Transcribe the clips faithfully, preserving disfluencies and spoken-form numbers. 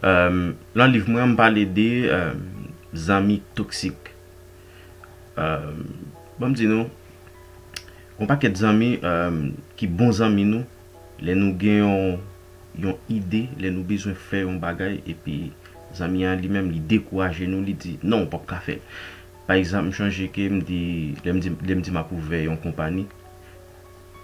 Nan liv mwen an, m pale de zanmi toksik. Ban m di nou, yon pakèt zanmi ki bon zanmi nou, lè nou gen yon yon ide, lè nou bezwen fè yon bagay, epi zanmi an li menm, li dekouraje nou, li di, non, ou p ap ka fè l. Pa egzanp, m chonje ke m di, lè m di, lè m di m ap ouvè yon konpani,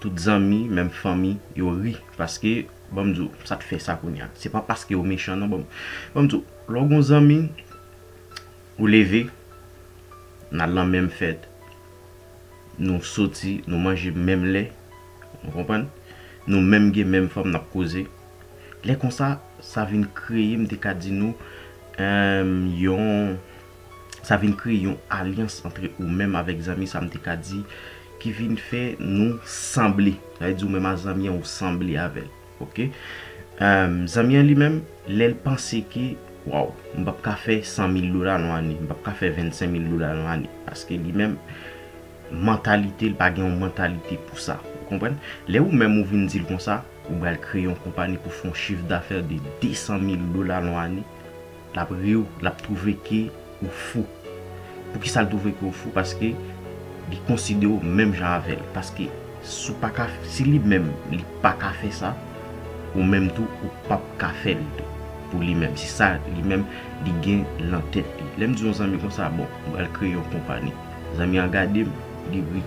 tout zanmi, menm fanmi, yo ri, paske, ban m di w, sa t fè sa kounye a. Se pa paske yo mechan, non, ban m, ban m di w, lè w gen yon zanmi, ou leve, n al nan menm fèt, nou soti, nou manje menm lè, ou konprann? Nou menm gen menm fanm n ap koze. Lè konsa, sa vin kreye, m te ka di nou, yon, sa vin kreye yon alyans antre ou menm avèk zanmi sa, m te ka di, ki vin fè nou sanble. Sa vle di ou menm a zanmi an, ou sanble avè l. Ok? Zanmi an li menm, lè l panse ke, waw, m p ap ka fè san mil dola nan ane, m p ap ka fè vennsenk mil dola nan ane. Paske li menm, mantalite, li pa gen yon mantalite pou sa. Ou konprann? Lè ou menm ou vin di l konsa, ou pral kreye yon konpani pou fè yon chif dafè de desan mil dola nan ane, l ap ri w, l ap twouve ke ou fou. Poukisa l twouve ke ou fou? Paske li konsidere w menm jan avè l. Paske si w pa ka, si li menm, li pa ka fè sa, ou menm tou, ou p ap ka fè l tou pou li menm. Se sa li menm, li gen nan tèt li. Lè m di yon zanmi konsa, bon, m pral kreye yon konpani. Zanmi an gade m, li ri.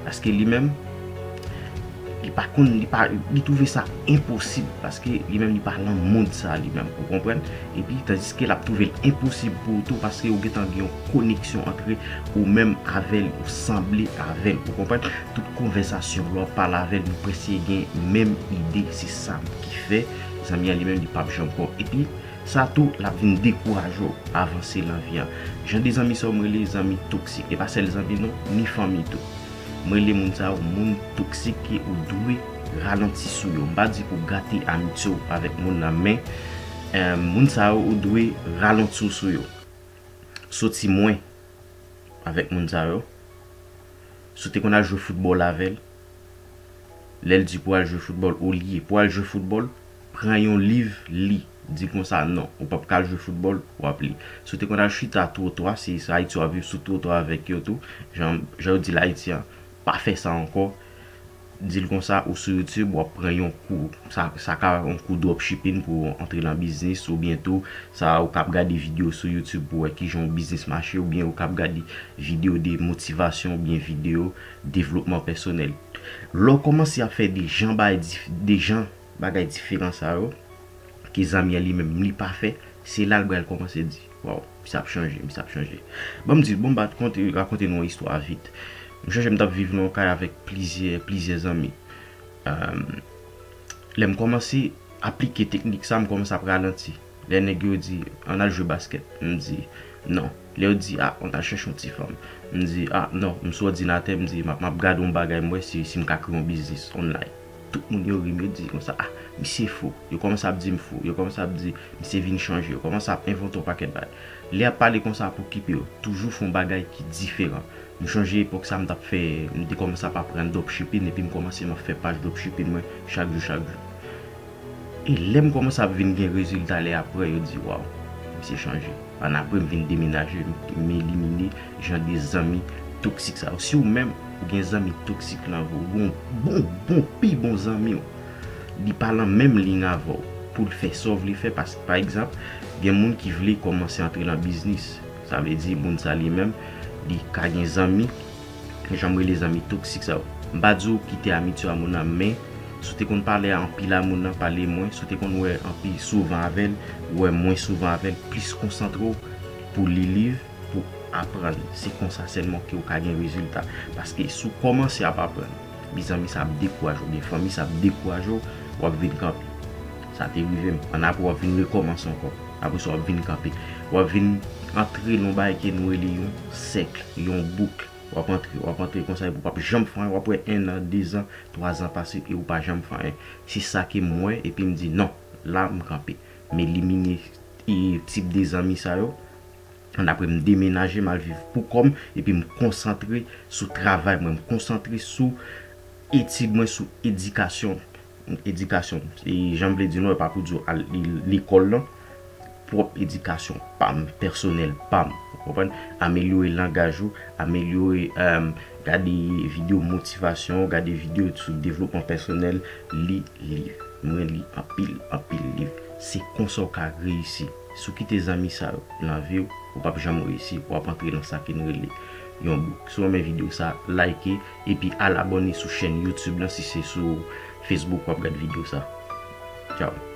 Paske li menm, li pa konn, li pa, li twouve sa enposib, paske li menm li pa nan mond sa li menm, ou konprann? Epi, tandiske l ap twouve l enposib pou ou tou, paske ou gentan gen yon koneksyon antre ou menm avè l, ou sanble avè l, ou konprann? Tout konvèsasyon, lè w ap pale avè l, nou prèske gen menm ide, se sa ki fè zanmi an li menm, li p ap janm fè w. Epi, sa tou, l ap vin dekouraje w avanse nan vi an. Jan de zanmi sa yo, m rele zanmi toksik. E pa sèl zanmi non, ni fanmi tou. M rele moun sa yo, moun toksik ke ou dwe ralanti sou yo. M pa di pou gate amitye w avèk moun nan, men, eh, moun sa yo, ou dwe ralanti w sou yo. Soti mwen avèk moun sa yo. Si w te konn al jwe foutbòl avè l, lè l di pou al jwe foutbòl, olye pou al jwe foutbòl, pran yon liv, li. Di l konsa, non, ou p ap ka al jwe foutbòl, w ap li. Si w te konn al chita twotwa, si se Ayiti w ap viv, sou twotwa avèk yo tou, jan, jan yo di l Ayiti an, pa fè sa ankò. Di l konsa, ou sou YouTube, w ap pran yon kou. Sa, sa ka yon kou dropshipping pou w antre nan biznis, oubyen tou, sa ou k ap gade videyo sou YouTube pou wè kijan yon biznis mache, oubyen ou k ap gade videyo de motivasyon, oubyen videyo devlopman pèsonèl. Lè w kòmanse ap fè de jan bagay dif-, de jan bagay diferan sa yo, ke zanmi an li menm li pa fè, se la l pral kòmanse di, waw, misye ap chanje, misye ap chanje. Ban m di, bon, m pa t konte, rakonte nou yon istwa vit. M chonje m t ap viv nan yon kay avèk plizyè, plizyè zanmi. Em, lè m kòmanse aplike teknik sa, m kòmanse ap ralanti. Lè nèg yo di, ann al jwe baskèt, m di, non. Lè yo di, a, ann al chèche yon ti fanm, m di, a, non, m sou òdinatè, m di, m ap, m ap gade yon bagay, m wè si, si m ka kreye yon biznis online. Tout moun yo ri m, yo di konsa, a, misye fou. Yo kòmanse ap di m fou. Yo kòmanse ap di, misye vin chanje. Yo kòmanse ap envante yon pakèt bagay. Lè y ap pale konsa pou okipe yo, toujou fè yon bagay ki diferan. M chonje epòk sa, m t ap fè, m te kòmanse ap aprann dropshipping, epi m kòmanse m ap fè paj dropshipping mwen chak jou, chak jou. E lè m kòmanse ap vin gen rezilta, lè apre yo di, waw, misye chanje. Annapre, m vin demenaje, m, m elimine jan de zanmi toksik sa yo. Si ou menm, ou gen zanmi toksik nan vi w, ou gen yon bon, bon, pi bon zanmi w, li pa nan menm liy avè w pou l fè sa w vle fè, paske, pa egzanp, gen moun ki vle kòmanse antre nan biznis. Sa vle di, moun sa li menm, li ka gen zanmi, jan m rele zanmi toksik sa yo. M pa di w kite amitye a moun nan, men si w te konn pale anpil a moun nan, pale mwen. Si w te konn wè anpil souvan avè l, wè mwen souvan avè l, plis konsantre w pou li liv, pou aprann. Se konsa sèlman ke w ka gen rezilta. Paske si w kòmanse ap aprann, mezanmi, sa ap dekouraje w, oubyen fanmi sa ap dekouraje w, w ap vin kanpe. Sa te rive m. Annapre, w ap vin rekòmanse ankò. Apre sa, w ap vin kanpe. W ap vin antre nan yon bagay ke nou rele yon sèk, yon bouk. W ap antre, w ap antre konsa, epi w p ap janm fè anyen. W ap wè en an, dezan, twazan pase e ou pa janm fè anyen. Se sa ke m wè, epi m di, non, la, m kanpe. M elimine, e, tip de zanmi sa yo. Annapre, m demenaje, m al viv pou kò m, epi m konsantre sou travay mwen, m konsantre sou etid mwen, sou edikasyon, edikasyon. E jan m vle di nou, e pa pou di w al lekòl, non. pwòp edikasyon pa m, pèsonèl pa m. Ou konprann? Amelyore langaj ou, amelyore, um, gade videyo motivasyon, gade videyo sou devlopman pèsonèl, li liv. Mwen li anpil, anpil liv. Se konsa w ka reyisi. Si w kite zanmi sa yo nan vi w, ou p ap janm reyisi, w ap antre nan sa ki n rele yon bouk. Si w renmen videyo sa, like, epi al abòne sou chèn YouTube lan si se sou Facebook w ap gade videyo sa. Tchao.